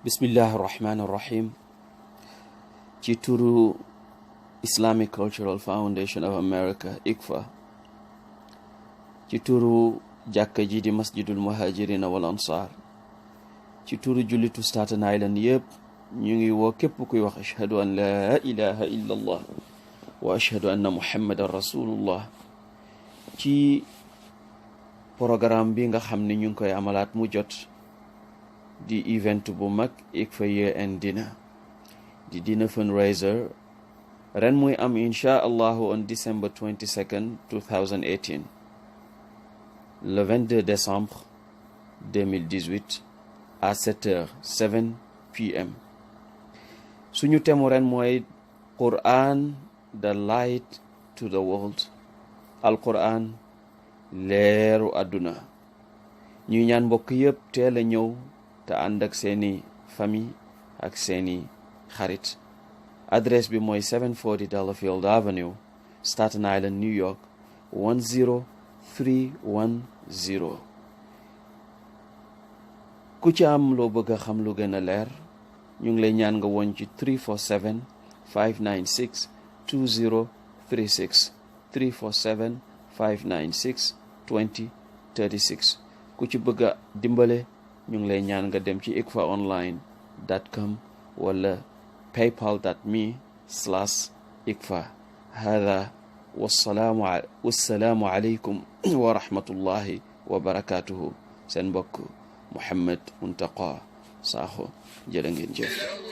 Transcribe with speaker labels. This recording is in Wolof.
Speaker 1: bismillahi irrahmani irrahim ci turu Islamic Cultural Foundation of America ICFA, ci turu jàkka ji di masjidul muhajirina wal ansar, ci turu jullitu Staten Island yëpp ñu ngi woo képp kuy wax ashhadu an la ilaha illa allah wa ashhadu anna muhammadan rasulullah ci programme bi nga xam ne ñu ngi koy amalaat mu jot di event bu mag ICFA Year End Dinner di dinner fundraiser ren muy am insha allahu on December 22nd 2018 le 22 décembre 2018 à 7h 7 p.m. suñu temu ren mooy Quran the light to the world, Al-Quran leeru àdduna. ñuy ñaan mbokk yëpp teel a ñëw te ànd ak seeni famille ak seeni xarit. adresse bi mooy 740 Delafield Avenue, Staten Island, New York 10310. ku ci am loo bëgg a xam lu gën a leer ñu ngi lay ñaan nga woon ci 347 596 2036 347 596 2036. ku ci bëgg a dimbale ñu ngi lay ñaan nga dem ci icfaonline.com wala paypal.me/icfa. hada wassalaamu alaykum wa rahmatullahi wa barakatuhu. seen mbokk Mouhamed Muntaqa Sakho jërë ngeen jëf.